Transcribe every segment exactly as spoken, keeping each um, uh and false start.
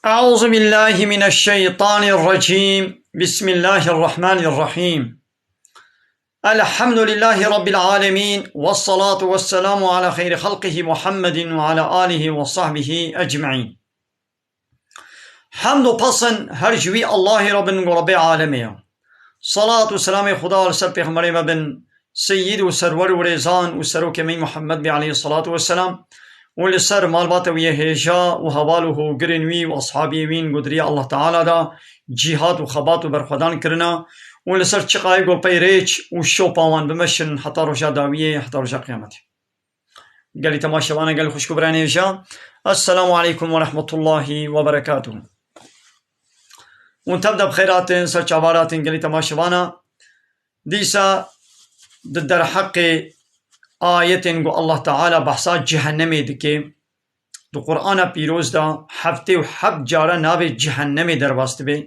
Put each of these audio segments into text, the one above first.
أعوذ بالله من الشيطان الرجيم. بسم الله الرحمن الرحيم. الحمد لله رب العالمين، والصلاة والسلام على خير خلقه محمد وعلى آله وصحبه أجمعين. Hemd û pesn her ji wî Allahê re bin ku Rebê alemê ye. Salat û selamê Xuda li ser pêxemberê me bin, seyyid û serwer û rêzan û serokê me Muhammed bê aleyhissalatu vesselam û li ser malbata wî yê hêja û heval û hogirên wî û eshabiyê wîn ku di riya Allah Teala de cîhat û xebat û berxwedan kirina û li ser çiqayê ku pey rêç û şopa wan bimeşin heta roja dawiyê, heta roja qiyametê. Gelî temaşevana, gelî xwişk û birayên hêja, Esselamu aleykum ve rahmetullahi ve berekatuhu. Hûn tev de bi xêr hatin, ser çava hatin gelî temaşevana. Dîsa di derheqê ayetên ku Allah Teala behsa cehennemê dike, di Qur'ana Pîroz de heftê û heft cara navê cehennemê derbas dibe.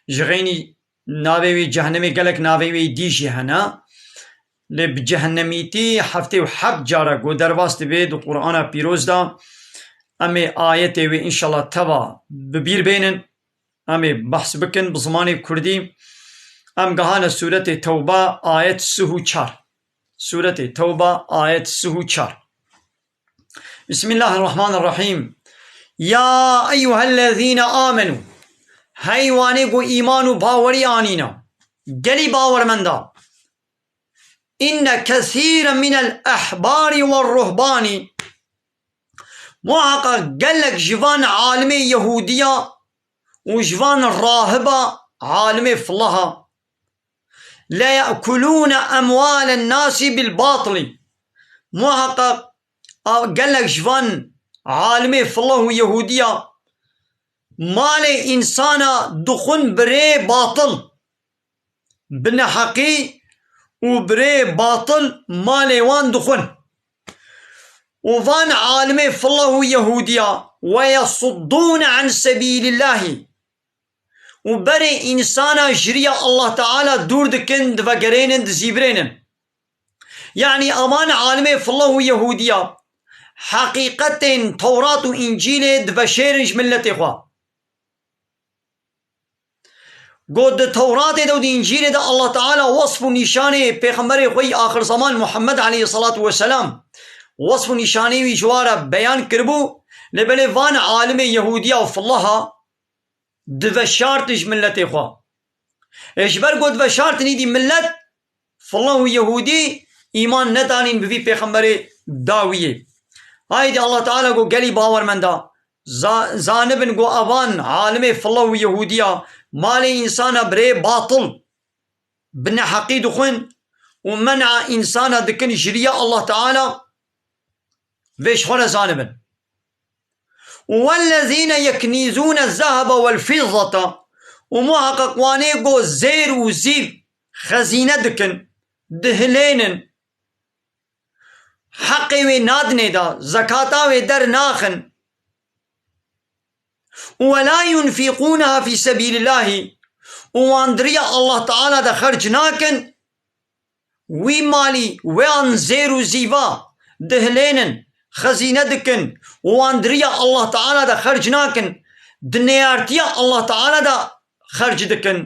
Ji xeynî navê wê cehennemê gelek navê wê dî jî hene. Lê bi cehennemîtî heftê û heft cara ku derbas dibe di Qur'ana Pîroz de. Em ê ayetê wê înşallah teva bi bîr bênin. Em ê behs bikin bi zimanê kurdî. Em gehane Sûretê Tewba, ayet sih û çar. Sûretê Tewba, ayet sih û çar. Bismillahirrahmanirrahîm. Ya eyyuhellezîne amenû. Hey wanê ku îman û bawerî anîne. Gelî bawermenda. Inne kesîren minel ehbarî ve ruhbanî. Muheqeq gelek ji van alimê Yehûdiya û ji van rahiba alimê filaha. Le ye'kulûne emwalen nasî bil batilî. Muheqeq a-, gelek ji van alimê filah û Yehûdiya malê însana dixwin bi rê batil. Bi neheqî û bi rê batil malê wan dixwin. Û van alimê filah û Yehûdiya, "Ve yesuddûne an sebîlillahî." Û berê însana ji riya Allah Teala dûr dikin, divegerênin, dizîvirênin. Yanî aman alimê filah û Yehûdiya heqîqetên Tewrat û Încîlê diveşêrin ji miletê xwe. Got di Tewratê de û di Încîlê de Allah Teala wesf û nîşanê Pêxemberê xwe yî axir zeman Muhammed aleyhissalatu vesselam, wesf û nîşanê wî ji wa re beyan kiribû, lê belê van alimê Yehûdiya û filaha diveşartin ji miletê xwe. Ê ji ber got veşartin îdî milet, filah û Yehûdî îman nedanîn bi vî pêxemberê dawiyê. Haydî Allah Teala got gelî bawermenda, za-, zanibin got evan alimê filah û Yehûdiya malê însana bi rê batil, bi neheqî dixwin û men'a însana dikin ji riya Allah Teala, vê ji xwe re zanibin. Wellezîne yeknîzûne zehebe wel fîzzete, û muheqeq wanê ku zêr û zîv, xezîne dikin, dihilênin, heqê wê nadinê de, zekata wê dernaxin. Û we la yunfîqûneha fî sebîlillahî, û wan di riya Allah Teala de xerc nakin, wî malî, wê an zêr û zîva dihilênin, xezîne dikin û wan di riya Allah Teala de xerc nakin, di neyartiya Allah Teala de xerc dikin,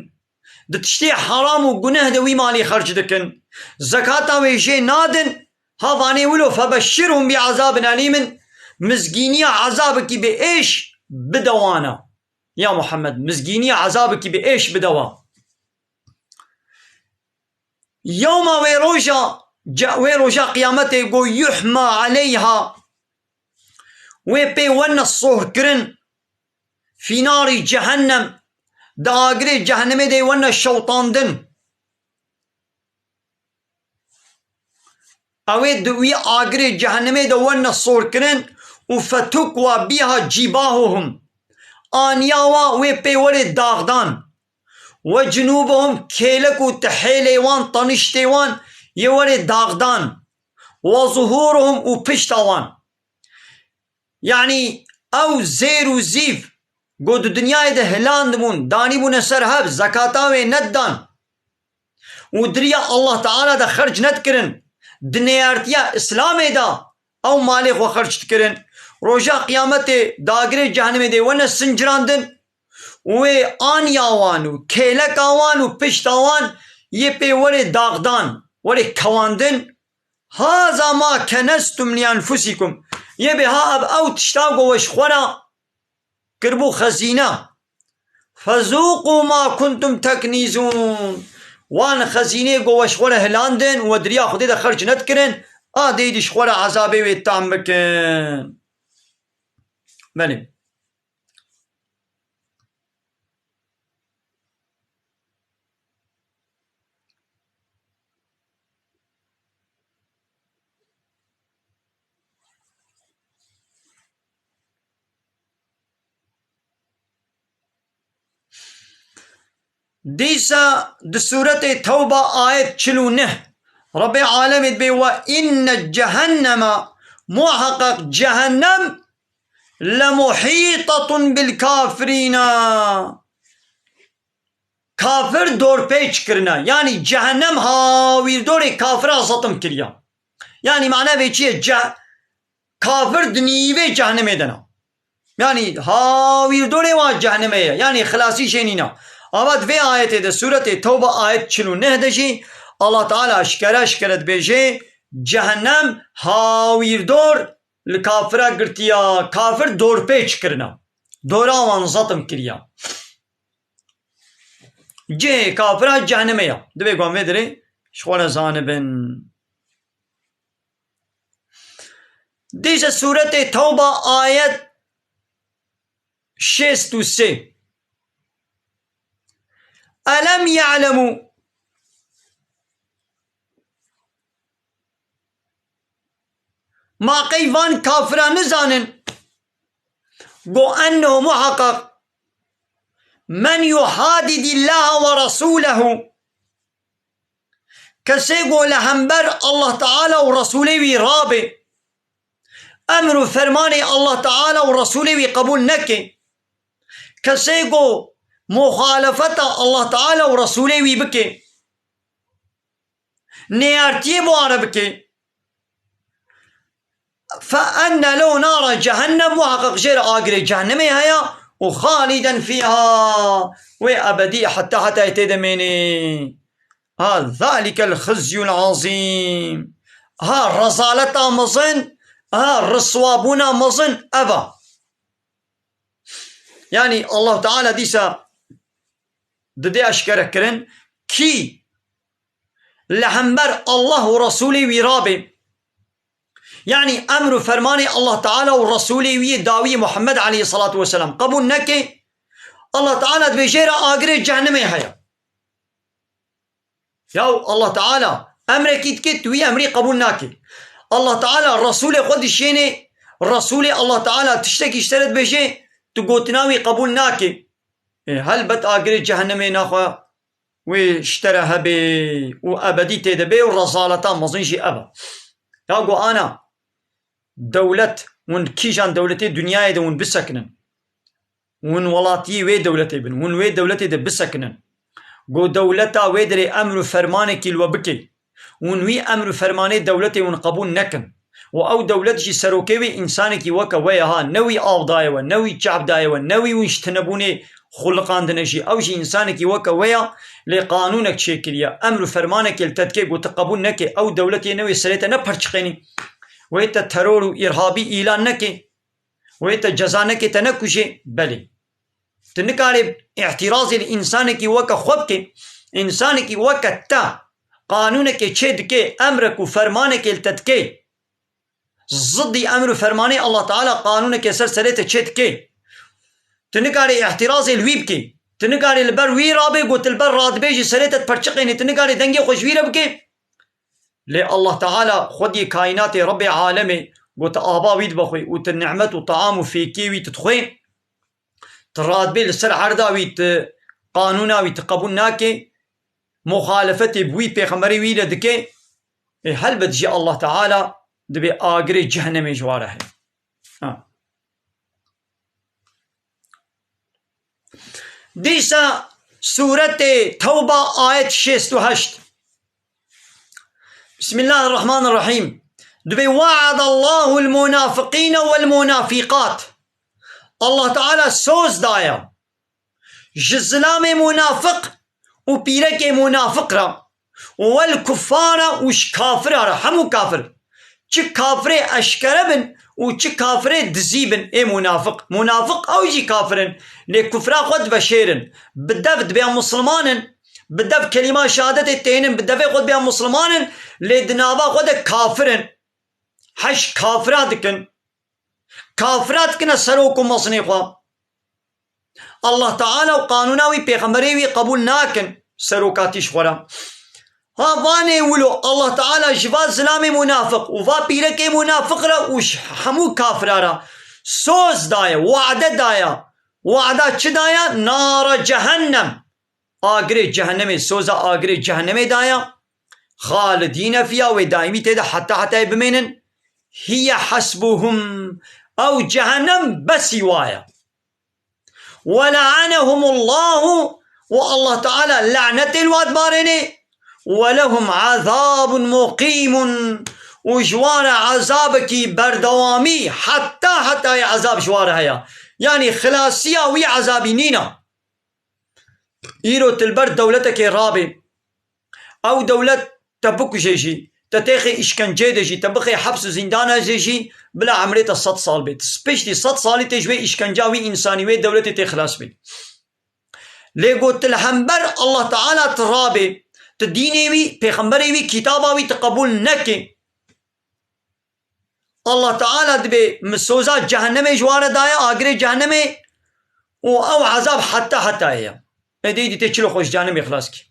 di tiştê heram û guneh de wî malî xerc dikin, zekata wê jê nadin, ha vanê wilo febeşşirhum bi azabin elîmin, mizgîniya ezabekî bi êş bide wana. Ya Muhammed, mizgîniya ezabekî bi êş bide wa. Yewma wê roja, ce-, wê roja qiyametê go yuhma aleyha, wê pê wene sohkirin, fî narî cehennem, di agirê cehennemê de wene şewtandin. Ew ê di wî agirê cehennemê de wene sorkirin û fetukwa bîha cîbahuhum. Aniya wa wê pê werê daxdan. We cinûbuhum kêlek û tihêlê wan, taniştê wan yê werê daxdan. We zuhûruhum û pişta wan. Yanî ew zêr û zîv ku di dinyayê de hilandibûn, danîbûne ser hev, zekata wê nedidan û di riya Allah Teala de xerc nedikirin, di neyartiya Îslamê de ew malê xwe xerc dikirin Roja qiyametê dagirê cehennemê dê wene sincirandin û wê aniya wan û kêleka wan û pişta wan yê pê werê daxdan, werê kewandin. Haza ma kenestum li enfusikum. Yê bê ha ev ew tişta ku we ji xwe re kiribû xezîne. Fezûqû ma kuntum teknîzûn. Wan xezînê ku we ji xwe re hilandin û we di riya Xwedê de xerc nedikirin, a dê dî ji xwe re ezabê wê tam bikin. Belê. Dîsa di sûretê Tewba ayet çil û neh, Rebbê alemê dibê: "Ve inne cehenneme, muheqeq cehennem, lemuhîtetun bil kafirîna." Kafir dorpêç kirine. Yanî cehennem hawîrdorê kafira zetim kiriye. Yanî mana vê çi ye? Ce-, kafir di nîvê cehennemê de ne. Yanî hawîrdorê wan cehennemê ye. Yanî xilasî jê nîne. Ava di vê ayetê de, sûretê Tewbe ayet çil û neh de jî Allah Teala eşkere eşkere dibêje, cehennem hawîrdor li kafira girtiya, kafir dorpêç kirine. Dora wan zetim kiriya. Cihê kafira cehennemê ya. Divê ku em vê dirê ji xwe re zanibin. Dîse sûretê Tewba ayet şêst û sê. Elem ye'lemû. Ma qey van kafira nizanin? Go ennehu muheqeq men yuhadidîllaha ve resûlehu. Kesê ku li hember Allah Teala û Resûlê wî rabe, emr û fermanê Allah Teala û Resûlê wî qebûl neke, kesê ku muxalefeta Allah Teala û Resûlê wî bike, nêyartiyê bi wan re bike, fe enne lehu nara cehennem, muheqeq jê re agirê cehennemê heye û xaliden fîha, wê ebedî heta hetayê tê de mênê. Ha, zalikel xizyul azîm. Ha, rezaleta mezin, ha, riswabûna mezin ev a. Yanî Allah Teala dîsa didê eşkere kirin, kî li hember Allah û Resûlê wî rabe, yanî emr û fermanê Allah Teala û Resûlê wî yê dawî Muhammed aleyhisselatu vesselam qebûl neke, Allah Teala dibê jê re agirê cehennemê heye. Yaw Allah Teala emrekî dike, tu wî emrî qebûl nake. Allah Teala Resûlê xwe dişêne, Resûlê Allah Teala tiştekî ji te re dibêje, tu gotina wî qebûl nake. Ê, helbet agirê cehennemê naxwe wê ji te re hebe û ebedî tê de bê û rezaleta mezin jî ev e. Ya go ana dewlet, hûn kîjan dewletê dinyayê de hûn bisekinin. Hûn welatiyê wê dewletê bin, hûn wê dewletê de bisekinin. Go dewleta wê derê emr û fermanekî li we bike. Hûn wî emr û fermanê dewletê hûn qebûl nekin. Û ew dewlet jî serokê wê însanekî weke we ye ha, ne wî av daye we, ne wî çap daye we, ne wî hûn ji tinebûnê xuliqandine jî. Ew jî însanekî weke we ye, lê qanûnek çêkiriye. Emr û fermanekê li te dike, go tu qebûl neke, ew dewlet yê ne wê serê te neperçiqênî. Wê te teror û îrhabî îlan neke. Wê te ceza neke, te nekujê? Belê. Tu nikarê îtirazê li însanekî weke xwe bikê. Însanekî weke te qanûnekê çê dike, emrek û fermanekê li te dike, zidî emr û fermanê Allah Teala qanûnekê ser serê te çê dike. Tu nikarê îtirazê li wî bikê. Tu nikarê li ber wî rabê, go tu li ber radibêjî serê te diperçiqênê. Tu nikarê dengê xwe ji wî re bikê. Lê Allah Teala xwediyê kaînatê, Rebbê alemê, got, ava wî dibe xwe û tu nimet û taam û fêkê wî tu dixwê, tu radibê li ser erda wî, tu qanûna wî tu qebûl nake, muxalefetê bi wî pêxemberê wî re dike, ê helbet jî Allah Teala dibê agirê cehennemê ji wa re heye. Ha. Dîsa sûretê Tewba ayet şêst û heşt. Bismillahirrahmanirrahîm. Dibê وعد الله المنافقين والمنافقات. Allah Teala soz daye ji zilamê munafiq û pîrekê munafiq re, والكفار û ji kafira re, hemû kafir. Çi kafirê eşkere bin û çi kafirê dizî bin ê munafiq. Munafiq ew jî kafir in, lê kufra xwe diveşêrin. Bi dev dibê misliman in, bi dev kelîma şehadetê tênin, bi devê xwe dibê misliman in, lê di nava xwe de kafir in. Heş kafira dikin. Kafira dikine serok û mezinê xwe. Allah Teala û qanûna wî, pêxemberê wî qebûl nakin serokatî ji xwe re. Ha, vanê wilo Allah Teala ji va zilamê munafiq û va pîrekê munafiq re û ji hemû kafira re soz daye, wade daye. Wada çi daye? Nara cehennem. Agirê cehennemê, soza agirê cehennemê daye. خالدين فيها, wê daîmî tê de heta hetayê bimênin. هي حسبهم. Ew cehennem besî wa ye. ولعنهم الله, û Allah Teala lanetê li wa dibarêne. ولهم عذاب مقيم, û ji wan re ezabekî berdewamî, heta hetayê ezab ji wan re heye. Yanî xilasiya wî ezabî nîne. Îro tu li ber dewletekê rabê, ew dewlet te bikuje jî, te têxê îşkenceyê de jî, te bixê heps û zîndana jê jî, bila emrê te sed sal bê. Tu piştî sed salî tê ji wê îşkenca wî însanî, wê dewletê tê xilas bê. Lê got tu li hember Allah Teala tu rabê, tu dînê wî, pêxemberê wî, kitaba wî tu qebûl nekê. Allah Teala dibê min soza cehennemê ji wan re daye, agirê cehennemê, û ew ezab heta hetayê ye. Êdî, êdî tê çilo xwe ji cehennemê xilas kî.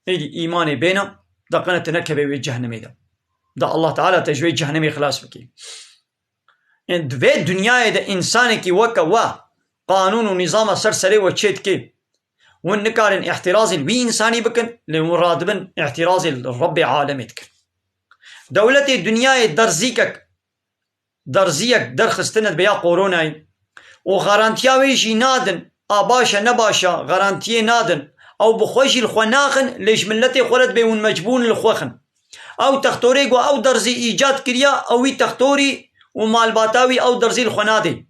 Êdî îmanê bêne, deqene tu nekevê wê cehennemê de. Da Allah Teala te ji wê cehennemê xilas bikê. Ê, di vê dinyayê de însanekî weke we qanûn û nîzama ser serê we çê dikê. Hûn nikarin îhtirazên wî însanî bikin, lê hûn radibin îhtirazê li Rebbê alemê dikin. Dewletê dinyayê derzîkek, derziyek derxistine dibe ya koronayê û garantiya wê jî nadin, a baş e ne baş e, garantiyê nadin. Ew bi xwe jî li xwe naxin, lê ji miletê xwe re dibê hûn mecbûr in li xwe xin. Ew textorê ku ew derzî îcad kiriya, ew wî textorî û malbata wî ew derzî li xwe nadê.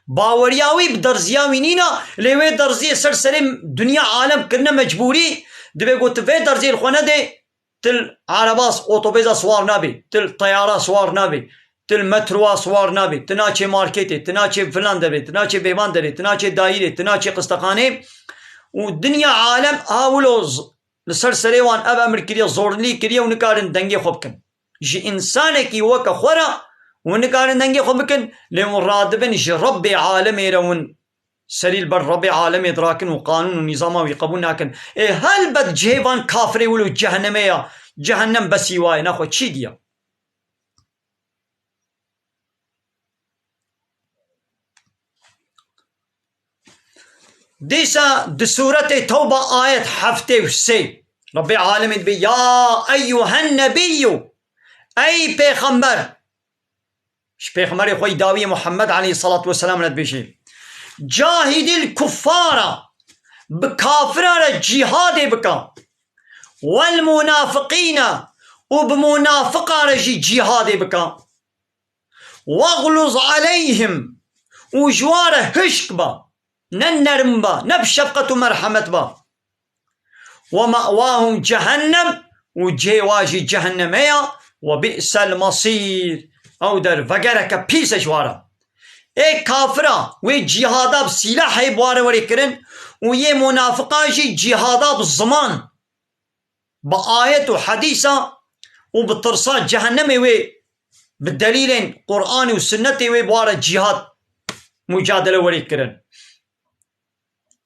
Baweriya wî bi derziya wî nîna, lê wê derziyê ser serê dinya alem kirine mecbûrî, dibê ku tu vê derziyê li xwe nedê, tu li erebas, otobêza siwar nabî, tu li teyara siwar nabî, tu li metroa siwar nabî, tu naçê marketê, tu naçê filan derê, tu naçê bêvan derê, tu naçê dayîrê, tu naçê qistexanê û dinya alem ha wilo z-, li ser serê wan ev emir kiriye, zorlî kiriye û nikarin dengê xwe bikin. Ji însanekî weke xwe re hûn nikarin dengê xwe bikin, lê hûn radibin ji Rebbê alemê re hûn serî li ber Rebbê alemê dirakin û qanûn û nîzama wî qebûl nakin. Ê helbet cihê van kafirê wilo cehennemê ya. Cehennem besî wa ye, nexwe çî diya. Dîsa di sûretê Tewba ayet heftê û sê, Rebbê alemê dibê, "Ya eyyuhen nebiyyû", ey pêxember, ji pêxemberê xwe yî dawiyê Muhammed aleyhissalatu vesselam re dibêjê, "Cahidil kuffara", bi kafira re cîhadê bike, "wel munafiqîne", û bi munafiqa re jî cîhadê bike. "Wexluz aleyhim", û ji wan re hişk be, ne nerm be, ne bi şefqet û merhemet be. "Ve me'wahum cehennem", û cihê wa jî cehenneme ya, "ve bi'sel masîr", ew der vegereke pîs e ji wan re. Ê kafira wê cîhada bi sîlahê bi wan re werê kirin û yê munafiqan jî cîhada bi ziman, bi ayet û hedîsa û bi tirsa cehennemê wê, bi delîlên Qur'anê û sunnetê wê bi wan re cîhad, mucadele werê kirin.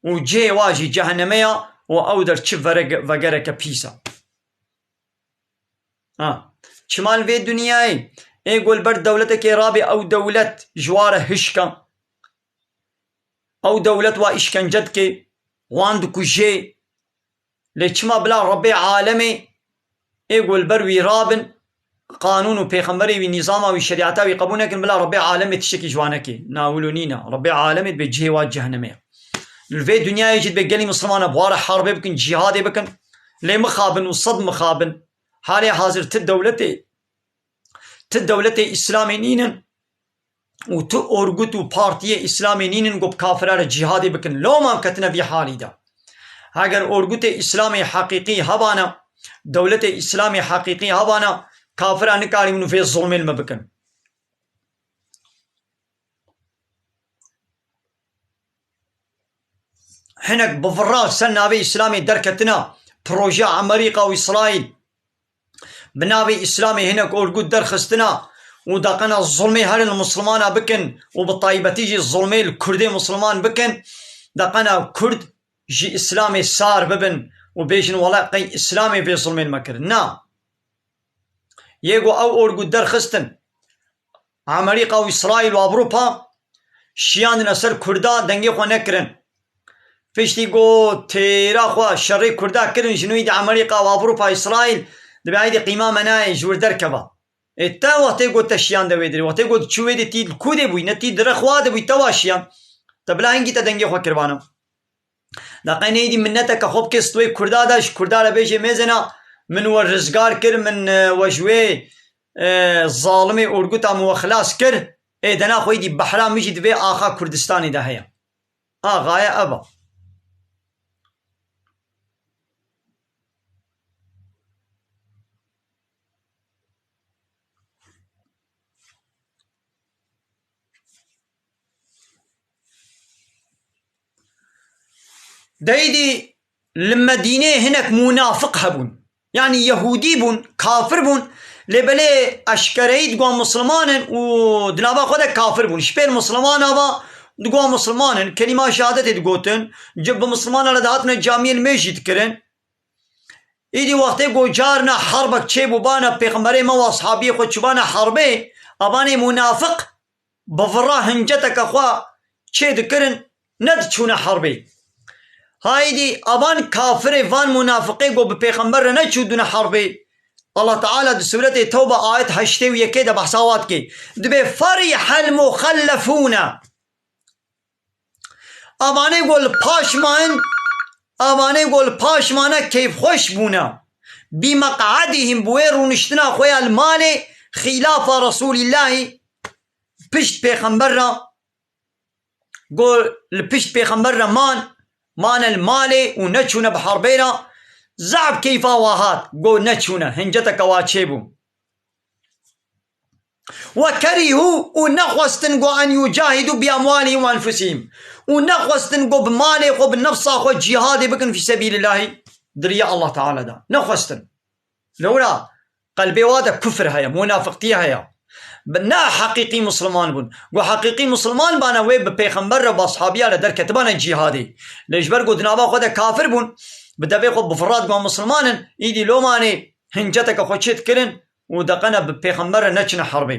Û cihê wa jî ceheneme ya û ew der çi verege-, vegereke pîs e. Ha. Çima li vê dinyayê ê ku li ber dewletekê rabê ew dewlet ji wan re hişk e. Ew dewlet wa îşkence dike, wan dikuje. Lê çima bila Rebbê alemê ê ku li ber wî rabin, qanûn û pêxemberê wî, nîzama wî, şerîeta wî qebûl nekin, bila Rebbê alemê tiştekî ji wan neke? Na wilo nîne. Rebbê alemê dibê cihê wa cehennemê ye. Li vê dinyayê jî dibê gelî Mislimana bi wan re herbê bikin, cîhadê bikin. Lê mixabin û sed mixabin. Halê hazir ti dewletê, ti dewletê Îslamê nînin û tu orgut û partiyê Îslamê nînin ku bi kafira re cîhadê bikin. Loma em ketine vî halî de. Heger orgutê Îslamê heqîqî hebana, dewletê Îslamê heqîqî hebana, kafira nikarîbin vê zulmê li me bikin. Hinek bi vira ser navê Îslamê derketina, projeya Amerîka û Îsraîl, bi navê Îslamê hinek orgut derxistina û deqena zulmê herin li Mislimana bikin û bi taybetî jî zulmê li Kurdê Misliman bikin, deqena Kurd ji Îslamê sar bibin û bêjin, wela qey Îslamê vê zulmê li me kir. Na. Yê ku ew orgut derxistin, Amerîka û Îsraîl û Ewropa şiyandine ser Kurda, dengê xwe nekirin. Piştî ku têra xwe şerê Kurda kirin, ji nû îdî Amerîka û Ewropa, Îsraîl, dibê êdî qîma me nayê ji wir derkeva. Ê te wextê ku te şiyande wê dirê, wextê ku tu çû wê dê, tî li ku dê bûyî, ne tî dire xwe de bûyî, te wa şiyand. Te bila hingî te dengê xwe kiribana. Deqe neyîdî minneteke xwe bike stûyê Kurda de, ji Kurda re bêjê, mêzena, min we rizgar kir, min, e, we ji wê, e, zalimê orguta min we xilas kir. Ê dena xwe êdî behra min jî di vê axa Kurdistanê de heye. A, gaye ev e. Deydî li Medînê hinek munafiq hebûn. Yanî Yehûdî bûn, kafir bûn. Lê belê eşkereyî digotin Misliman in û di nava xwe de kafir bûn. Ji pêl Mislimana va digotin Misliman in. Kelîma şehadetê digotin. Ci-, bi Mislimana re dihatine camiyê nimêj jî dikirin. Îdî wextê ku carna herbek çêbû bana pêxemberê me û ashabiyê xwe çûbana herbê, evanê munafiq bi vira hinceteke xwe çê dikirin, nediçûne herbê. Haydî evan kafirê, van munafiqê ku bi pêxember re neçûdûne herbê. Allah Teala di Sûretê Tewbe ayet heştê û yekê de behsa wa dike. Dibê, "Ferihel muxellefûne." Evanê ku li paş ma in, evanê ku li paş ma ne keyfxweş bûne. Bi meq'edihim, bi wê rûniştina xwe ya li malê, xîlafa Resûlîllahî, pişt pêxember re, ku li pişt pêxember re man, mane li malê û neçûne bi herbê re, zehf keyfa wa hat, ku neçûne, hinceteke wa çêbû. "Ve kerîhû", û nexwestin, ku, "en yucahidû bi emwalihim ve enfusihim", û nexwestin, ku, bi malê xwe, bi nefsa xwe cîhadê bikin fî sebîlillahî, di riya Allah Teala de. Nexwestin. Lewra qelbê wa de kufr heye, munafiqtî heye. Bi-, ne heqîqî Misliman bûn. Ku heqîqî Misliman bane, wê bi pêxember re, bi ashabiya re derketibane cîhadê. Lê ji ber ku di nava xwe de kafir bûn, bi devê xwe bi vira digotin Misliman in, îdî lomanê hinceteke xwe çê dikirin, û deqene bi pêxember re neçine herbê.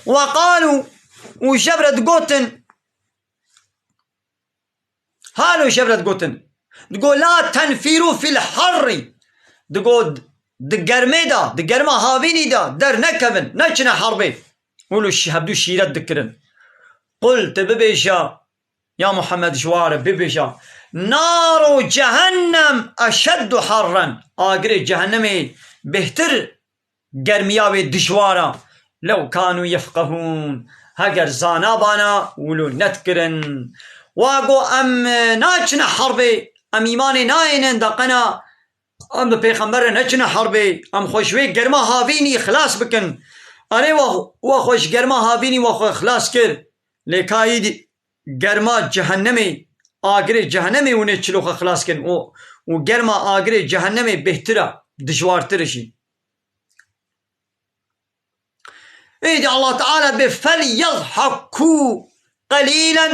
Ve qalû, û ji hev re digotin, halo ji hev re digotin, digo, "La tenfîrû fîl harrî", digo, di germê de, di germa havînî de dernekevin, neçine herbê. Û li şi-, hevdû şîret dikirin. Qul, tu bibêje, Ya Muhammed, ji wa re bibêje, "Naru cehennem eşeddu harren." Agirê cehennemê bêhtir germiya wê dijwar e. "Lew kanu yefqehûn." Heger zanabana, wilo nedikirin. Wa go em, e, naçine herbê, em îmanê nayênin, deqena em bi pêxember re neçine herbê, em xwe ji wê germa havînî xilas bikin. Erê, wa, wa xwe ji germa havînî wa xwe xilas kir. Lê ka îdî germa cehennemê, agirê cehennemê hûn ê çilo xwe xilas kin û, û germa agirê cehennemê bêhtir e, dijwartir e jî. Êdî Allah Teala bê, "Fel yezhekû qelîlen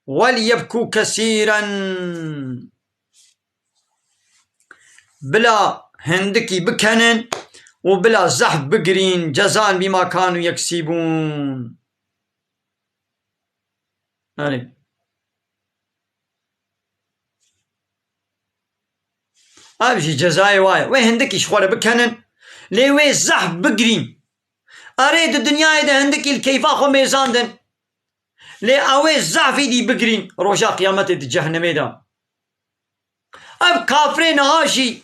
wel yebkû kesîren." Bila hindikî bikenin û bila zehf bigirîn, cezan bîma kanu yeksîbûn. Erê. Ev jî cezayê wa ye. Wê hindikî ji xwe re bikenin, lê wê zehf bigirîn. Erê, di dinyayê de hindikî li keyfa xwe mêzandin. Lê ew ê zehf îdî bigirîn roja qiyametê di cehennemê de. Ev kafirê niha jî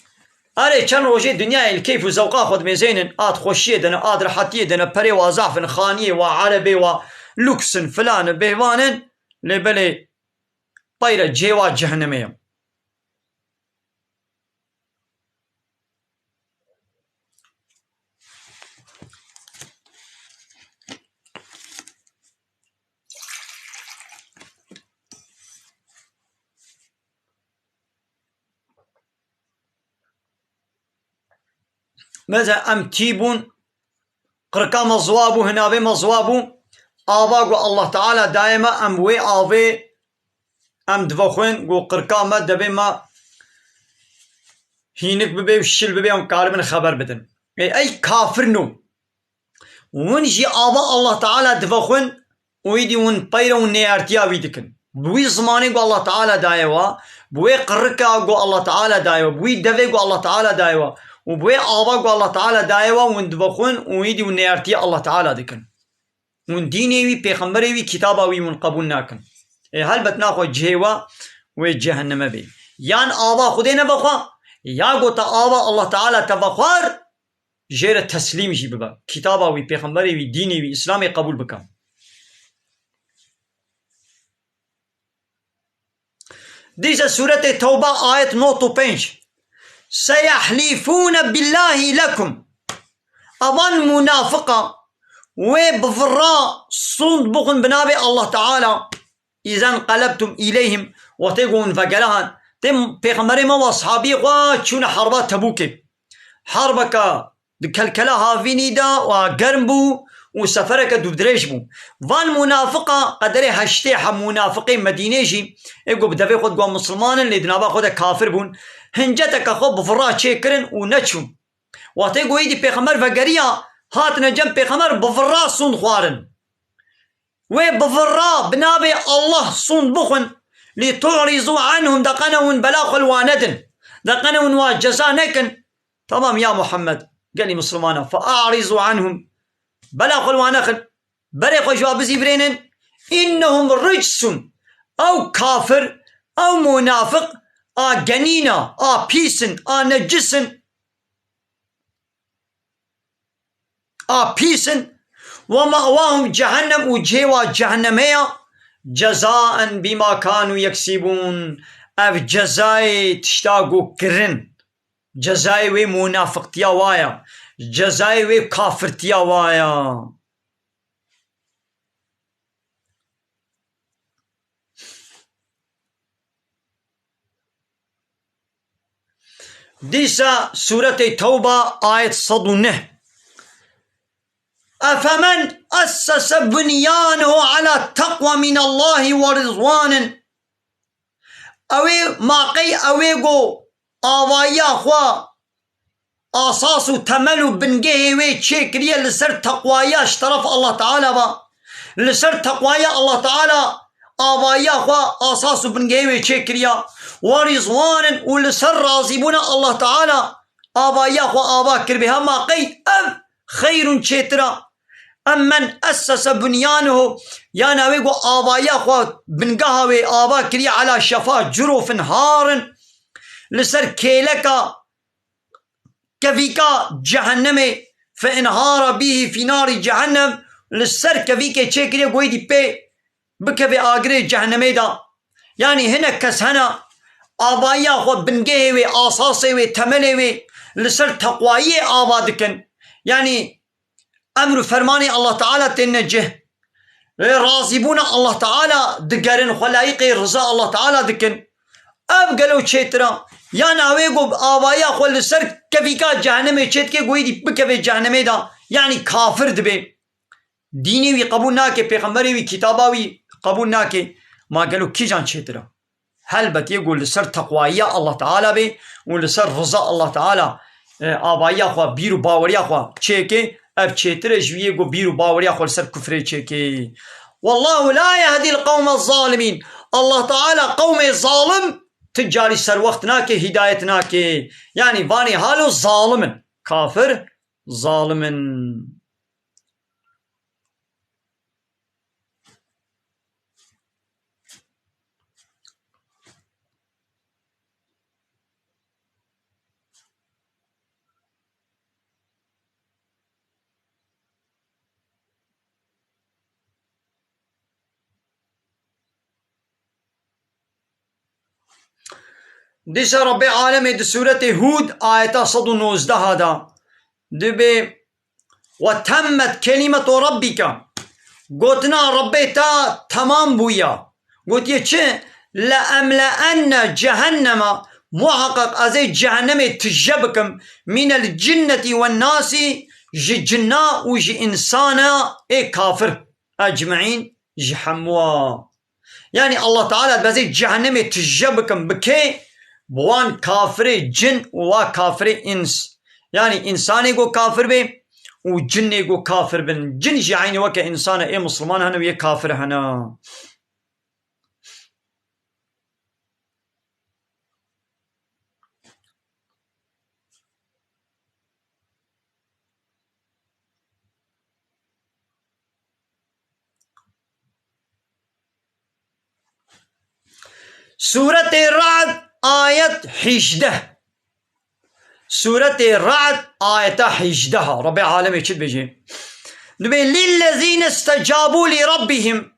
Erê, çend rojê dinyayê li keyf û zewqa xwe dimêzênin, a di xweşiyê de ne, a di rehetiyê de ne, perê wa zaf in, xaniyê wa, erebê wa, lûks in, filan in, bêhvan in, lê belê peyre cihê wa cehennemê ye. Mesela em tî bûn, qirika me ziwa bû, hinavê me ziwa bû. Ava ku Allah Teala daye me, em wê avê em divexwin, ku qirika me devê me hînik bibe û şil bibe, em karibin xeber bidin. Ê, ey kafirno. Hûn jî ava Allah Teala divexwin û îdî hûn peyre û nêertiya wî dikin. Bi wî zimanê ku Allah Teala daye wa, bi wê qirika ku Allah Teala daye wa, bi wî devê ku Allah Teala daye wa û bi wê ava ku Allah Teala daye wa, hûn divexwin û îdî hûn nêertiya Allah Teala dikin. Hûn dînê wî, pêxemberê wî, kitaba wî hûn qebûl nakin. Ê, helbet naxwe cihê we wê cehenneme bê. Yan ava Xwedê nebe xwe, ya ku te ava Allah Teala te vexwar, jê re teslîm jî bibe. Kitaba wî, pêxemberê wî, dînê wî, Îslamê qebûl bike. Dîse Sûretê Tewba ayet nod û pênc. Seyehlîfûne billahî lekum. Evan munafiqa wê bi virra sûnd bixwin bi navê Allah Teala. Îzen qelebtum îleyhim, wextê ku hûn vegerihan, tê pêxemberê me û ashabî xwe çûne herba Tebûkê. Herbeke di kelkela havînî de wa germ bû û sefereke dûvdirêj bû. Van munafiqa qederê heştê heb munafiqê Medînê jî, ê ku bi devê xwe digot misilman in, lê di nava xwe de kafir bûn, hinceteke xwe bi virra çêkirin û neçûn. Wextê ku êdî pêxember vegeriya, hatine cem pêxember bi virra sûnd xwarin. Wê bi virra bi navê Allah sûnd bixwin. Lî tu'rîzû anhum, de qene hûn bela xwe li wan nedin. De qene hûn wa ceza nekin. Tamam ya Muhammed, gelî misilmana, fe a'rîzû anhum. Bela xwe li wan nexin. Berê xwe ji wa bizîvirênin. Innehum ricsun. Ew kafir, ew munafiq, a genîna, a pîs in, a necis in. A pîs in. Ve ma'wahum cehennem, û cihê wa cehennemê ya. Cezaen bîma kanû yeksîbûn. Ev cezayê tişta ku kirin. Cezayê wê munafiqtiya wa ya. Cezayê wê kafirtiya wa ya. Dîsa Sûretê Tewba ayet sed û neh. Efemen essese bunyanehu ala teqwa minallahi ve rizwanin. Ew ê ma qey ew ê ku avayiya xwe asas û temel û bingehê wê çêkiriye li ser teqwayiya ji teref Allah Teala ve. Li ser teqwayiya Allah Teala avayiya xwe asas û bingehê wê çêkiriya. Ve rîzwanin û li ser razîbûna Allah Teala avayiya xwe ava kiribe. Hema qey ev xeyrûn çêtir a. Em men essese bunyanehu, yana wê ku avayiya xwe, bingeha wê ava kiriye ala şefa curofin harin, li ser kêleka kevîka cehennemê, fe inhara bîhî fî narî cehennem, li ser kevîkê çêkiriye ku êdî pê bikeve agirê cehennemê de. Yanî hinek kes hene, avayiya xwe, bingehê wê, asasê wê, temelê wê li ser teqwayiyê ava dikin. Yanî emr û fermanê Allah Teala têne cih. Ê, razîbûna Allah Teala digerin, xwe layîqê riza Allah Teala dikin. Ev gelo çêtir a? Yan awê ku avayiya xwe li ser kevîka cehennemê çêdike, ku êdî bikeve cehennemê de, yanî kafir dibe. Dînê wî qebûl nake, pêxemberê wî, kitaba wî qebûl nake. Ma gelo kîjan çêtir a? Helbet yê ku li ser teqwayiya Allah Teala bê û li ser riza Allah Teala, e, avayiya xwe, bîr û baweriya xwe çêke, ev çêtir e ji wî yê ku bîr û baweriya xwe li ser kufrê çêke. Wallahu la yehdîl qewme zalimîn. Allah Teala qewmê zalim ti carî serwext nake, hîdayet nake. Yanî vanê halo zalim in. Kafir zalim in. Dîsa Rabbê Alemê di Sûretê Hûd ayeta sed û nozdeh de dibê, "Ve temmet kelimetu Rabbike." Gotina Rabbê te temam bûye. Gotiye çi? "Le emleenne cehenneme", muheqeq ez ê cehennemê tije bikim, "minel cinneti ve nasi", ji cinna û ji însana ê kafir, ecmeîn, ji hemûa. Yanî Allah Teala dibê ez ê cehennemê tije bikim, bi kê? Bi wan kafirê cin û wa kafirê îns. Yanî însanê ku kafir bê û cinê ku kafir bin. Cin jî eynî weke însan e, ê misliman hene û yê kafir hene. Sûretê Ra'd, ayet hîjdeh. Sûretê Ra'd, ayeta hîjdeh. Rabbê Alemê çi dibêje? Dibê, "Lillezîne istecabû li Rabbihim."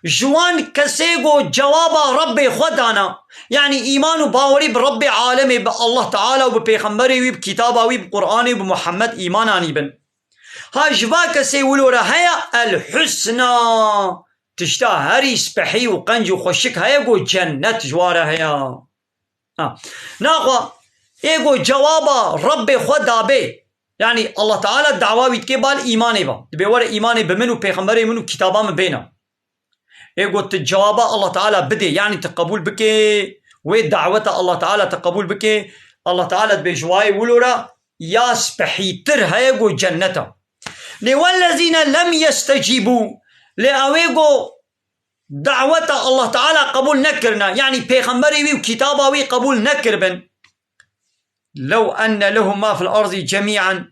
Ji wan kesê ku cewaba Rabbê xwe dana, yanî îman û bawerî bi Rabbê Alemê, bi Allah Teala û bi Pêxemberê wî, bi kitaba wî, bi Qur'anê, bi Muhammed îman anîbin. Ha ji va kesê wilo re heye el husna, tişta herî spehî û qenc û xweşik heye ku cennet ji wa re heye. Ha. Naxwe ê ku cewaba Rabbê xwe dabê, yanî Allah Teala dawa wî dike bal îmanê ba. Dibê were îmanê bi min û pêxemberê min û kitaba min bêne. Ê ku tu cewaba Allah Teala bidê, yanî tu qebûl bikê, wê daweta Allah Teala tu qebûl bikê, Allah Teala dibê ji wayê wilo re ya spehîtir heye ku cennet e. Lê wellezîne lem yestecîbû, lê ew ê ku daweta Allah Teala qebûl nekirine, yanî pêxemberê wî û kitaba wî qebûl nekiribin. Lew enne lehum ma fil ardî cemî'an,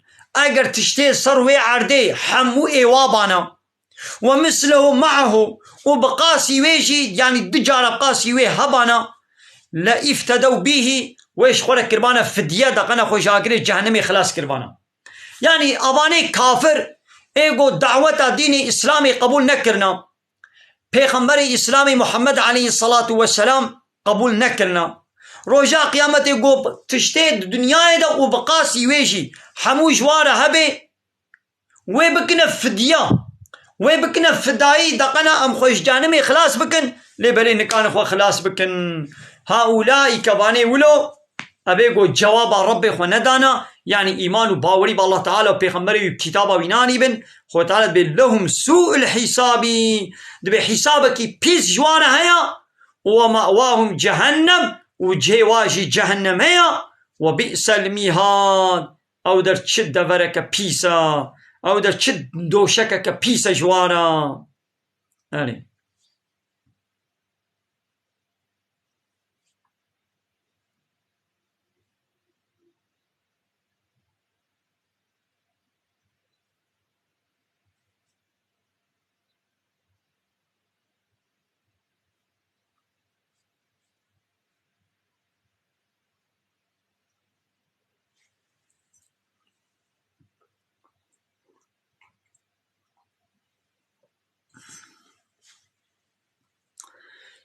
eger tiştê ser wê erdê hemû ê wa bana, we mislehu ma'ahu, û bi qasî wê jî, yanî du cara bi qasî wê hebana, le îftedew bîhî, wê ji xwe re kiribane fidye, deqene xwe ji agirê cehennemê xilas kiribane. Yanî avanê kafir ê ku daweta dînê Îslamê qebûl nekirina, Pêxemberê Îslamê Muhammed aleyhisselatu vesselam qebûl nekirina. Roja Qiyametê ku tiştê di dinyayê de û bi qasî wê jî hemû ji wa re hebe, wê bikine fidya, wê bikine fidayî, deqena em xwe ji cehennemê xilas bikin, lê belê nikane xwe xilas bikin. Haulâî, kevanê wilo, Evê ku cewaba Rabbê xwe nedana, yanî îman û bawerî bi Allah Teala û Pêxemberê wî û kitaba wî nanîbin, Xwe Teala dibê lehum sû'ul hîsabî, dibê hîsabekî pîs ji wan re heye, û we ma'wahum cehennem, û cihê wa jî cehennem heye, we bi'sel mîhad, ew der çi devereke pîs e, ew der çi doşekeke pîs e ji wan re. Erê.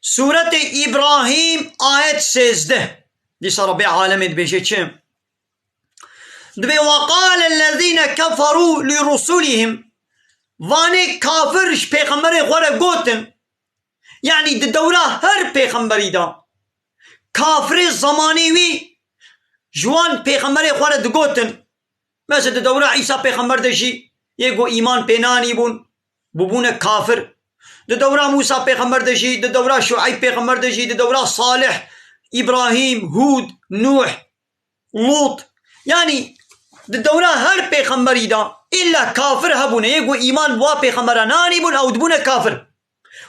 Sûretê Îbrahîm, ayet sêzdeh. Dîsa Rabbê alemê dibêje çi? Dibê, "Ve qâlellezîne keferû li rusulihim." Vanê kafir ji pêxemberê xwe re gotin. Yanî di dewra her pêxemberî de kafirê zemanê wî ji wan pêxemberê xwe re digotin. Mesela di dewra Îsa pêxember de jî yê ku îman pê nanîbûn, bûbûne kafir. Di dewra Mûsa pêxember de jî, di dewra Şueyb pêxember de jî, di dewra Salih, Îbrahîm, Hûd, Nûh, Lût. Yanî di dewra her pêxemberî de îlla kafir hebûne. Yê ku îman bi wa pêxembera nanîbûn, ew dibûne kafir.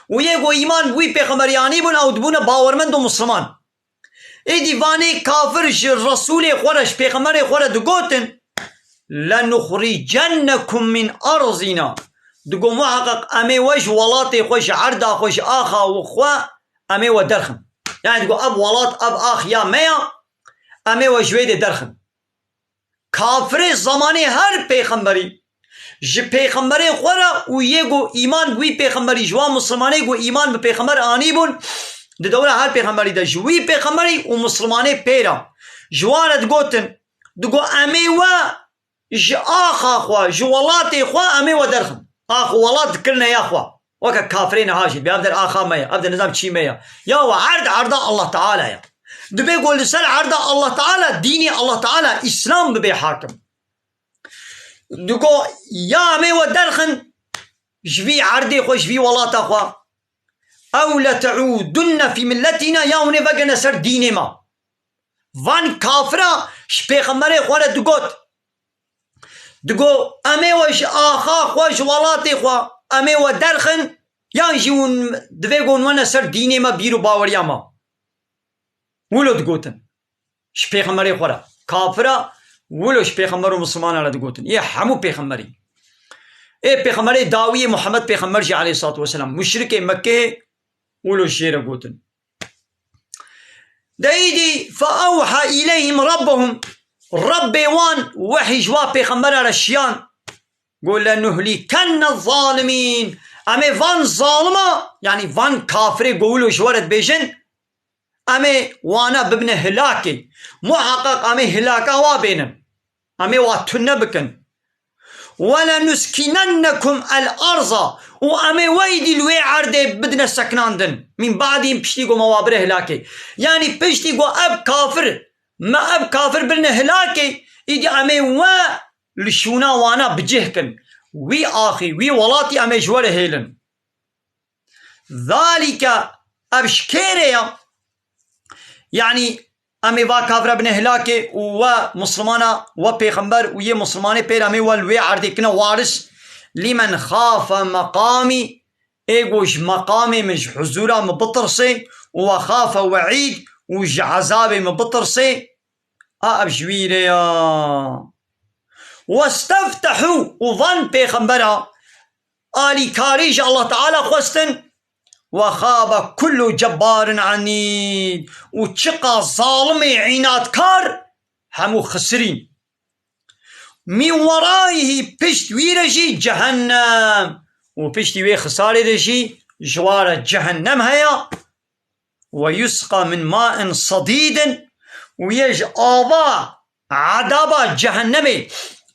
Û yê ku îman bi wî pêxemberî anîbûn, ew dibûne bawermend û misliman. Êdî vanê kafir ji Resûlê xwe re, ji pêxemberê xwe re digotin, "Lenuxricennekum min arzina." Digo, "Muheqeq em ê we ji welatê xwe, ji erda xwe, ji axa xwe em ê we derxin." Yanî digo, "Ev welat, ev ax ya me ya, em ê we ji wê dê derxin." Kafirê zemanê her pêxemberî, ji pêxemberê xwe re û yê ku îman bi wî pêxemberî, ji wan misilmanê ku îman bi pêxember anîbûn, Di dewra her pêxemberî de ji wî pêxemberî û mislimanê pê re ji wan re digotin, digo, "Em ê we ji axa xwe, ji welatê xwe em ê we derxin." Ax û welat dikirine ya xwe. Weke kafirê niha jî, dibê ev der axa me ye, ev der nizam çî me ye. Ya we erd erda Allah Teala ye. Dibê ku li ser erda Allah Teala, dînê Allah Teala, Îslam bibe hakim. Digo, ya em ê we derxin ji vî erdê xwe, ji vî welata xwe. "Ew leteûdunne fî milletîna", ya hûn ê vegirine ser dînê me. Van kafira ji pêxemberê xwe re digot. Digo, "Em ê we ji axa xwe, ji welatê xwe, em ê we derxin, yan jî hûn divê ku hûn wene ser dînê me, bîr û baweriya me." Wilo digotin. Ji pêxemberê xwe re. Kafira wilo ji pêxember û misilmana re digotin. Yê hemû pêxemberî. Ê pêxemberê dawiyê Muhammed pêxember jî aleyhissalatu vesselam. Muşrikê Mekkeyê wilo jê re gotin. De îdî, "Fe ewha îleyhim rabbuhum." Rabbê wan wehî ji wa pêxembera re şiyan. Got, "Lenuhlikenne zalimîn." Em ê van zalima, yanî van kafirê ku wilo ji we re dibêjin, em ê wana bibine hilakê. Muheqeq em ê hilaka wa bênin. Em ê wa tune bikin. "Welenuskînennekum el arza." Û em ê we îdî li wê erdê bidine sekinandin. Min ba'dî, piştî ku me wa bire hilakê. Yanî piştî ku ev kafir, me ev kafir birine hilakê, îdî em ê we li şûna wana bicih kin. Wî axî, wî welatî em ê ji we re hêlin. Zalike, ev ji kê re ya? Yanî, em ê va kafira bine hilakê û we muslimana, we pêxember û yê muslimanê pê re em ê we li wê erdê kine waris. Lîmen xafe meqamî, ê ku ji meqamê min, ji huzûra min bitirsê, û we xafe weîd, û ji ezabê min bitirsê. A ev ji wî re ya. Westeftehû, û van pêxembera alîkarî ji Allah Teala xwestin. Ve xabe kullu cebbarin anîd. Û çiqa zalimê înatkar hemû xisirîn. Min werayîhî, pişt wî re jî cehennem. Û piştî wê xisarê de jî ji wa re cehennem heye. Ve yusqa min ma'in sadîdin, û yê ji ava edaba cehennemê,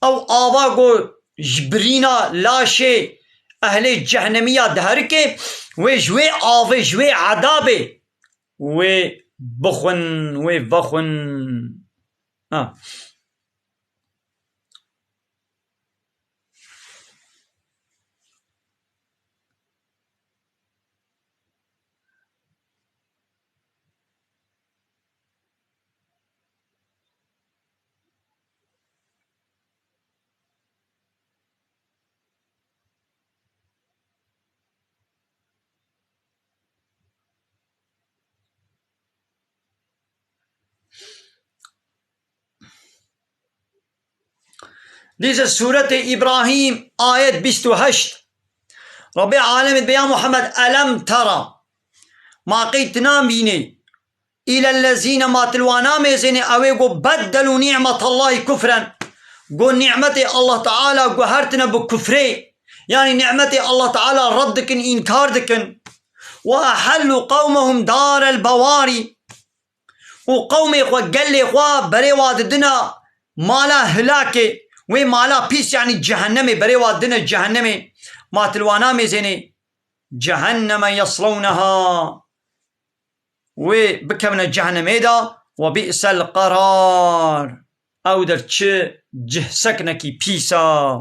ew ava ku ji birîna laşê ehlê cehennemî ya diherike, wê ji wê avê, ji wê edabê wê bixwin, wê vexwin. Ha. Dîse Sûretê Îbrahîm, ayet bîst û heşt. Rabbê alemê dibe ya Muhammed, elem tera. Ma qey tu namînî. Îlellezîne, ma tu li wan namêzênî, ewê ku beddelû nîmetallahî kufren. Ku nîmetê Allah Teala guhertine bi kufrê. Yanî nîmetê Allah Teala red dikin, înkar dikin. Ve ehellû qewmehum darel bewarî. Û qewmê xwe, gelê xwe berê wa didina mala hilakê. Wê mala pîs, yanî cehennemê, berê wa didine cehennemê. Ma tu li wan namêzênê. Cehenneme yeslewneha. Wê bikevine cehennemê de. Ve bi'sel qerar. Ew der çi cih seknekî pîs a.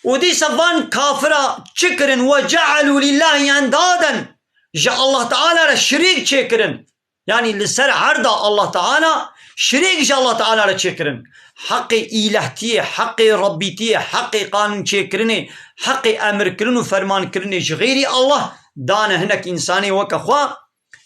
Û dîsa van kafira çi kirin? Ve cealû lillahî endaden, ji Allah Teala re şirîk çêkirin. Yanî li ser erda Allah Teala şirîk ji Allah Teala re çêkirin. Heqê îlehtiyê, heqê Rebbîtiyê, heqê qanûn çêkirinê, heqê emirkirin û fermankirinê ji xeyrî Allah dane hinek însanê weke xwe.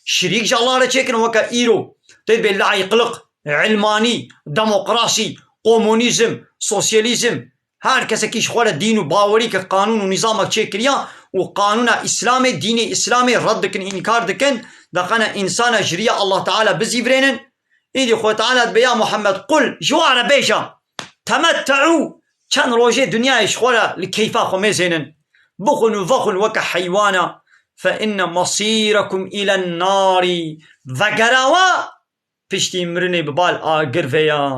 Şirîk ji Allah re çêkirin, weke îro tê dibê layîqliq, ilmanî, demokrasî, komunîzm, sosyalîzm, her kesekî ji xwe re dîn û bawerî ke qanûn û nîzamek çêkiriya û qanûna Îslamê, dînê Îslamê red dikin, înkar dikin, dixene însana ji riya Allah Teala bizîvirênin. Îdî Xwedê Teala dibê ya Muhammed, qul, ji wan re bêje, temette'û, çend rojê dinyayê ji xwe re li keyfa xwe mêzênin. Bixwin û vexwin weke heywana. فإن مصيركم إلى النار. Vegera we piştî mirinê bi bal agir ve ya.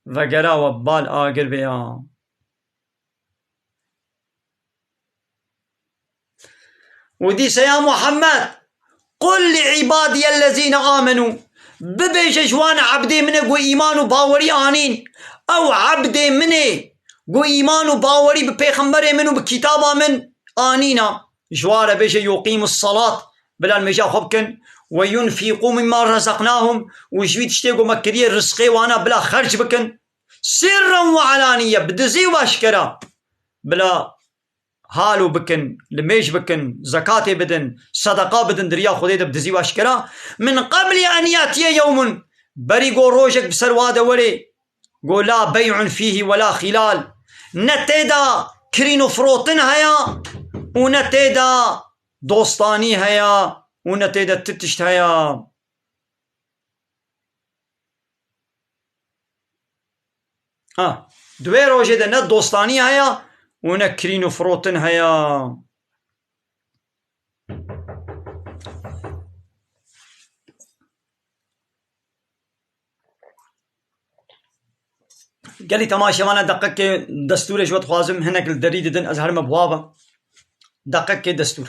Vegera we bi bal agir ve ya. Û dîse ya Muhammed, "Qul li ibadiyellezîne amenû." Bibêje ji wan ebdê min ê ku îman û bawerî anîn. Ew ebdê min ê ku îman û bawerî bi pêxemberê min û bi kitaba min anîna. Ji wan re bêje, "Yuqîmus salat." Bila nimêja xwe bikin. "Ve yunfîqû mimma rezaqnahum." Û ji wî tiştê ku me kiriye rizqê wana bila xerc bikin. "Sirren ve alaniye." Bi dizî û aşkera. Bila halo bikin, limêj bikin, zekatê bidin, sedeqa bidin, di riya Xwedê de bi dizî û aşkera. "Min qebli en yatiye yewmun." Berî ku rojek bi ser wa de were, ku "la bey'un fîhî ve la xilal." Ne tê de kirîn û firotin heye û ne tê de dostanî heye û ne tê de ti tişt heye. Ha, di wê rojê de ne dostanî heye û ne kirîn û firotin heye. Gelî temaşevana deqekê destûrê ji we dixwazim, hinek li derî didin, ez herime bi wa ve. Deqekê destûr.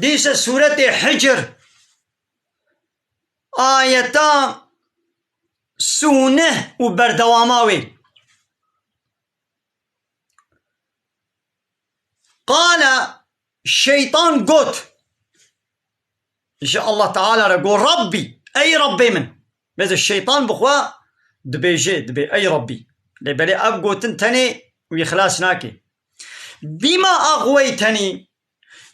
Dîse sûretê Hicr, ayeta sî û neh û berdewama wê. Qale, şeytan got, ji Allah Teala re got, "Rabbî, ey Rabbê min." Mêze şeytan bi xwe dibêje, dibê, "Ey Rabbî." Lê belê ev gotin tenê wî xilas nake. "Bîma axweytenî,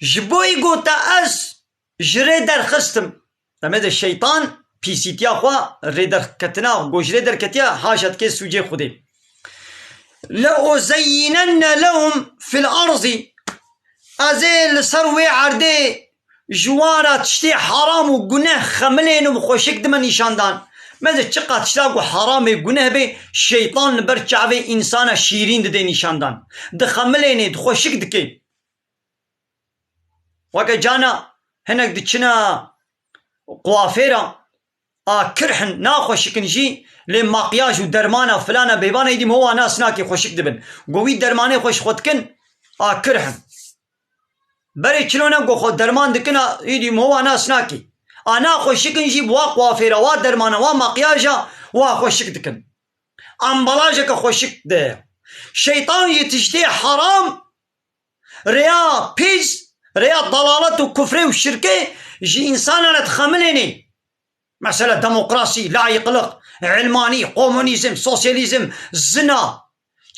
ji bo î got te ez ji rê derxistim." Demê de şeytan pîsîtiya xwe, rêderketina ku ji rê derketiye, haşa dike sûcê Xwedê. "Le uzeyyinenne lehum fil arzî." Ez ê li ser wê erdê ji wan re tiştê heram û guneh xemilên û bi xweşik dime nîşandan. Mêze çiqa tişta ku heram ê guneh bê, şeytan li ber çavê însana şîrîn didê nîşandan. Dixemilênê, dixweşik dike. Weke cana hinek diçine kuafêra, a kirh in, naxweşik in jî, lê makyaj û dermana filana bêbana êdî miho wan nas nake, xweşik dibin. Go wî dermanê xwe ji xwe dikin, a kirh in. Berê çilo ne go xwe derman dikin, a êdî miho wan nas nake. A naxweşik in jî bi wa kuafêra, wa dermana, wa makyaja, wa xweşik dikin. Ambalajeke xweşik de. Şeytan yê tiştê heram, rêya pîs, rêya dalalet û kufrê û şirkê ji însanan re dixemilênê. Mesela demokrasî, layîqliq, ilmanî, komunîzm, sosyalîzm, zina,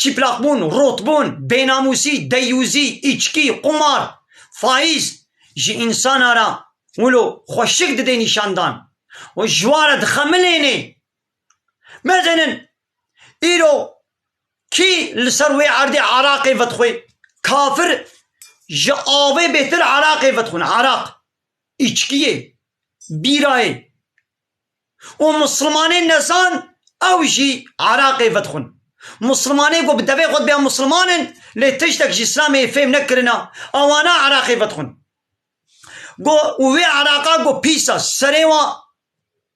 çîplaqbûn, rotbûn, bênamûsî, deyûzî, îçkî, qumar, faîz ji însana re wilo xweşik didê nîşandan û ji wan re dixemilênê. Mezenin, îro kî li ser wê erdê eraqê vedixwe? Kafir ji avê bêtir eraqê vedixwin. Eraq, îçkiyê, bîrayê. Û misilmanên nezan ew jî eraqê vedixwin. Muslimanê ku bi devê xwe dibe Musliman in, lê tiştek ji Îslamê fêm nekirina, ewana Iraqê vedixwin. Go û wê Iraqa go pîs e, serê wa,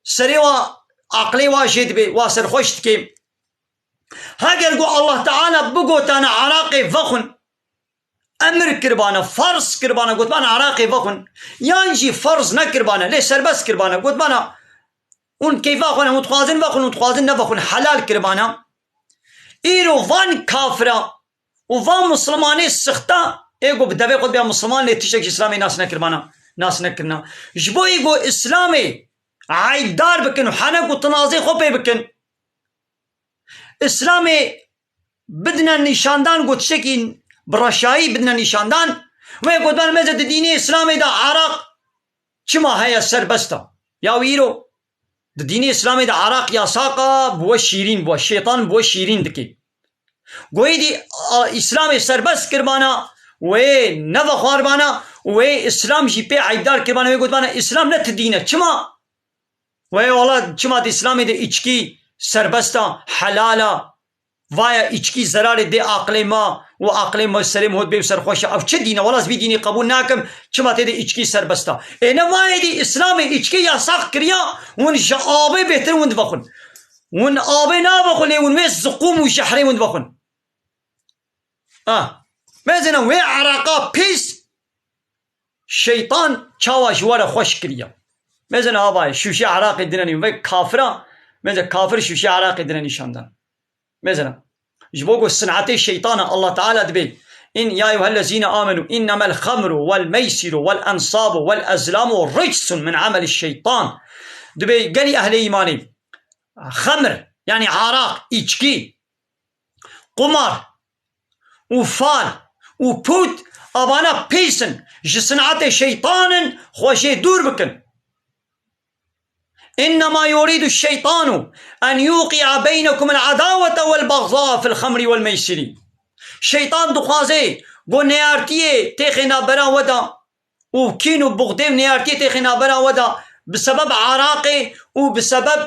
serê wa, aqlê wa jê dibe, wa serxweş dike. Heger go Allah Teala bigotana Iraqê vexwin, emir kiribana, farz kiribana, gotibana Iraqê vexwin, yan jî farz nekiribana, lê serbest kiribana, gotibana hûn keyfa xwe ne, hûn dixwazin vexwin, hûn dixwazin nevexwin, helal kiribana. Îro van kafira û van Muslimanê sixta, ê ku bi devê xwe dibe Musliman, lê tiştek ji Îslamê nas nekiribana, nas nekirina. Ji bo ê ku Îslamê eybdar bikin û henek û tinazê xwe pê bikin, Îslamê bidine nîşandan, ku tiştekî bi reşayî bidine nîşandan, wê gotiban, mêze di dînê Îslamê de Iraq çima heye serbest e? Ya wî îro di dînê Îslamê de Iraq yasak e, bi we şîrîn bû, şeytan bi we şîrîn dike. Goyî dî, a, Îslamê serbest kiribana, wê nevexwaribana, wê Îslam jî pê eybdar kiribana, wê gotibana, Îslam ne ti dîn e. Çima? Wê wala çima di Îslamê de îçkî serbest e, helal e? Vaya îçkî zerarê dê aqilê ma û aqilê ma serê ma hot bê û serxweş e. Ev çi dîn e? Wala ez vî dînî qebûl nakim. Çima tê de îçkî serbest e? Ê ne vayê dî Îslamê îçkî yasax kiriya, hûn ji abê bêhtir hûn divexwin. Hûn abê navexwin, lê hûn wê ziqûm û jehrê hûn divexwin. Ah. Mezina wê Iraqa pîs şeytan çawa ji we re xweş kiriye. Mezina havayê şûşê Iraqê dine nî-, vê kafira, mezina kafir şûşê Iraqê dine nîşandan. Mezina ji bo ku sinetê şeytana Allah Teala dibê, in ya eyyuhellezîne amenu innemel xemru vel meysiru vel ensabu vel ezlamu ricsun min ameli şeytan. Dibê gelî ehlê îmanê. Xemr, yanî araq, îçkî, qumar û fal û pût, abana pîs in, ji sinetê şeytan in, xwe jê dûr bikin. Innema yuridu şeytanu en yuqi'a beynekum el adawete vel bagza fil xemri vel meysiri. Şeytan dixwaze ku neyartiyê têxê navbera we de û kîn û buxdê û neyartiyê têxê navbera we de bi sebeb araqê û bi sebeb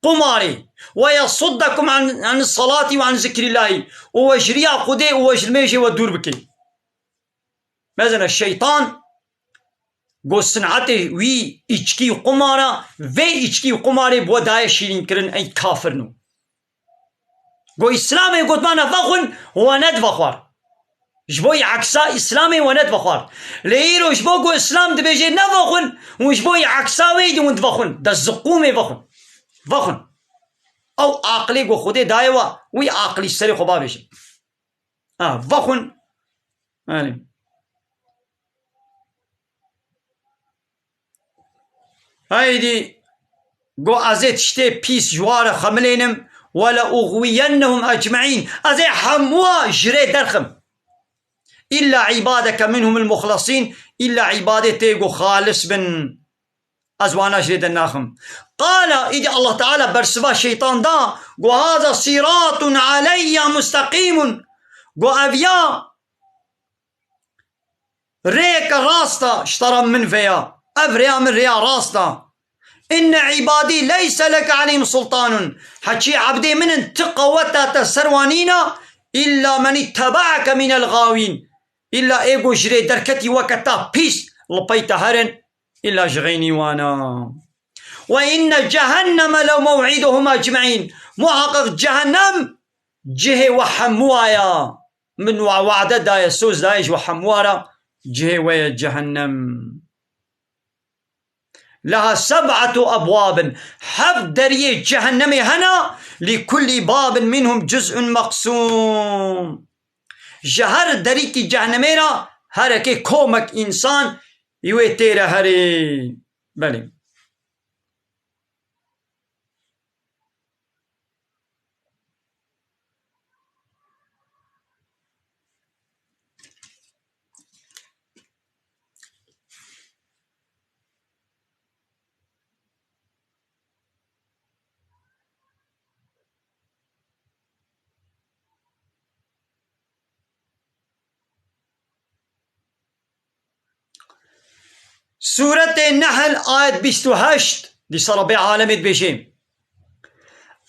qumarê. Ve yasuddakum an, an salati ve an zikrillahî. Û we ji riya Xwedê û we ji nimêjê we dûr bike. Mezene şeytan go sinetê wî îçkî û qumara, vê îçkî û qumarê bi we daye şîrîn kirin, ey kafirno. Go Îslamê gotmana vexwin, we nedivexwar. Ji bo yî eksa Îslamê we nedivexwar. Lê îro ji bo ku Îslam dibêje nevexwin, hûn ji bo yî eksa wê dî hûn divexwin. De ziqûmê vexwin. Vexwin. Ew aqilê ku Xwedê daye we, wî aqilî serê xwe bavêjin. Ha, vexwin. Erê. Heydî go ez ê tiştê pîs ji wa re xemilênim, "Ve le uxwiyennehum ecmeîn." Ez ê hemûa ji rê derxim. "Îlla îbadeke minhumul muxlesîn." Îlla îbadê tê go xalis bin. Ez wana ji rê dernaxim. Qala, îdî Allah Teala bersiva şeytan da, go, "Haza sîratun aleyya musteqîmun." Go, "Ev ya rêyeke rast e, ji te re min veya. Ev rêya min rêya rast e. Inne îbadî leyse leke aleyhim sultanun. Heçî ebdê min in, ti qeweta te ser wan nîne, illa men îttebe'eke minel gawîn." Îlla ê ku ji rê derketî weke te pîs, li pey te herin, îlla ji xeynî wan e. "Ve inne cehenneme le mew'iduhum ecmeîn." Muhaqqeq cehennem cihê we hemû wa ye. Min we wade daye, soz daye ji we hemû wa re, cihê we ye cehennem. "Leha seb'atu ebwabin." Heft deriyê cehennemê hene, "Li kulli babin minhum cuz'un meqsûm." Ji her derîkî cehennemê re herekê komek însan wê tê re herê. Belê. Sûretê Nehl, ayet bîst û heşt, dîsa Rebbê alemê dibêje,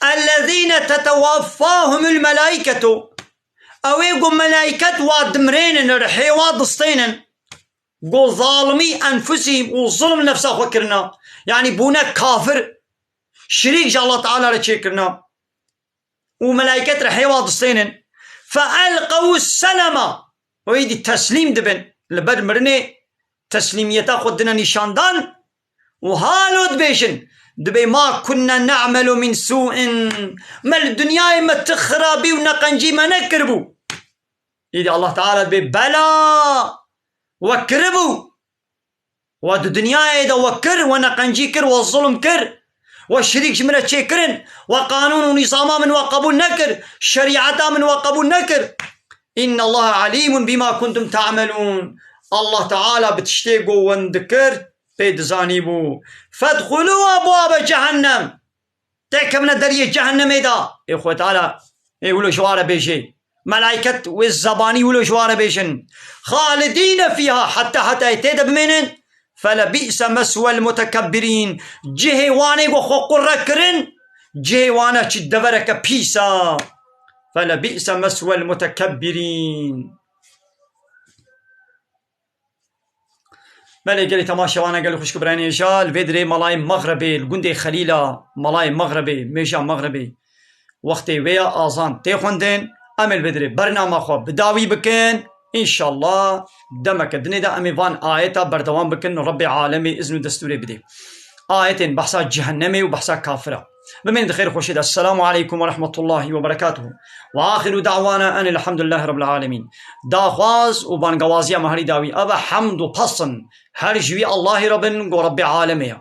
Ellezîne tetewaffahumul melâiketu. Ew ê ku melaiket wa dimrênin, rihê wa distênin. Ku zalimî enfusî û zulm nefsa xwe kirina. Yanî bûne kafir. Şirîk ji Allah Teala re çêkirina. Û melaiket rihê wa distênin. Fe elqewu selema. Û êdî teslîm dibin. Li ber mirinê teslîmiyeta xwe dine nîşandan. Û halo dibêjin, dibê ma kunne ne'melu min sû'in. Me li dinyayê me ti xirabî û neqencî me nekiribû. Îdî Allah Teala dibê bela, we kiribû. We di dinyayê de we kir, we neqencî kir, we zulm kir. We şirîk ji min re çêkirin. We qanûn û nîzama min we qebûl nekir. Şerîeta min we qebûl nekir. Inna Allaha alîmun bîma kuntum ta'melûn. Allah Teala bi tiştê ku wan dikir pê dizanîbû. Fedxulû ebwabe cehennem. Têkevine deriyê cehennemê de. Ê Xwedê Teala ê wilo ji wan re bêjê. Melaiket wê zebanî wilo ji wan re bêjin. Xalidîne fîha, heta heta ê tê de bimênin. Felebi'se meswel mutekebbirîn. Cihê wanê ku xwe qurre kirin, cihê wana çi devereke pîs e. Felebi'se meswel mutekebbirîn. Belê gelî temaşewana, gelî xwişk û birayên hêja, li vê dirê malayê Mexrebê, li gundê Xelîla, malayê Mexrebê, mêja Mexrebê. Wextê wê ya azan tê xwendin, em ê li vê dirê bernama xwe bi dawî bikin. Înşallah demeke dinê de em ê van ayeta berdewam bikin. Rebbê alemê izn û destûrê bidê. Ayetên behsa cehennemê û behsa kafira. Bimînin di xêr û xweşê de. Esselamu aleykum ve rahmetullahi ve berekatuhu. Ve axiru da'wana enil hamdulillahi rabbil alemin. Daxwaz û bangewaziya me herî dawî ev e, hemd û pesn her ji wî Allahî re bin, go Rebbê alemê ye.